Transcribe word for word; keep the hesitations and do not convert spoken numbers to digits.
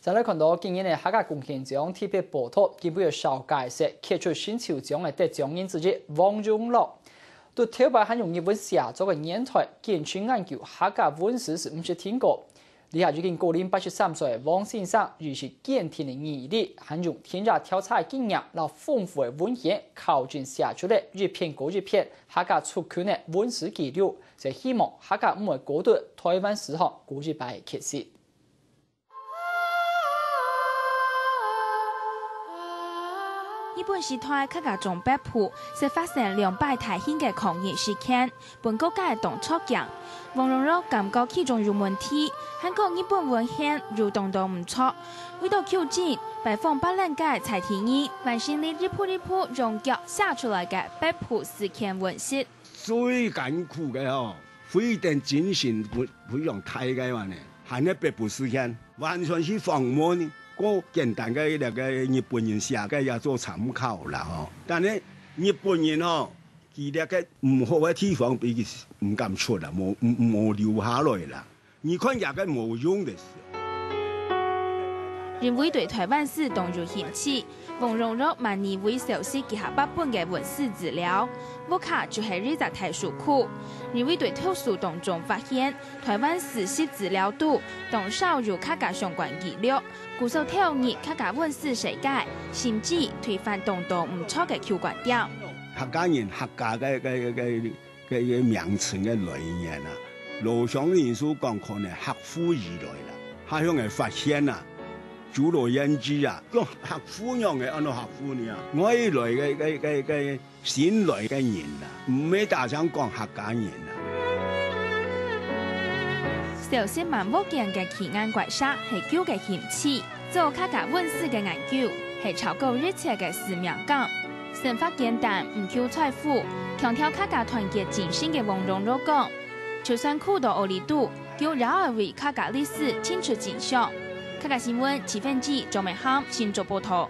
再來看到今年个客家貢獻獎特別報導，今晡日紹介係傑出新秀獎个得獎人之一黃永樂。對頭擺還用日文寫作个年代，堅持研究客家文字係毋識停過。這下已經高齡八十三歲个黃先生，有係堅定个毅力，還用田野調查个經驗，摎豐富个文獻，校正寫出來一篇過一篇客家族群个文字記錄，就希望客家毋會過對台灣史上過一擺个缺失。 日本時代客家庄北埔，係發生兩擺大型个抗日事件，分各界當著驚。黃永樂感覺其中有問題，還講日本文獻有當多毋著。為著求證，拜訪巴蘭街在地人，還成立一步一步用腳寫出來个北埔事件文集。 最艱苦个吼，費盡精神，非，非常大个嘛呢，還係北埔事件，完全係訪問，過簡單个這個日本人寫个也做參考啦吼。但係日本人吼，佢這個毋好个地方，佢毋敢出啦，無，無，無留下來啦。 你看這個無用个事。因為對台灣史當有興趣，黃永樂慢慢會熟悉其他版本个文史資料。屋下就係一隻大書庫，因為對圖書當中發現，台灣史籍資料肚當少有客家相關記錄，故所投入客家文史世界，甚至推翻當多毋著个舊觀點。客家人，客家个，个，个，个 个，个名稱个來源啊。老鄉人士講，可能客戶而來啦，客鄉个發現啊，主羅胭脂啊，講客戶仰个，安到客戶呢啊？外來个，个，个，个新來个人啊，毋係單淨講客家人啊。小食滿屋間个奇案怪事係舊个興趣。 做客家文史个研究，係超過一切个使命感。生活簡單，毋求財富，強調客家團結精神个黃永樂講，就算苦到何里肚，佢也愛為客家歷史尋出真相。客家新聞，徐芬枝、張美涵，新竹報導。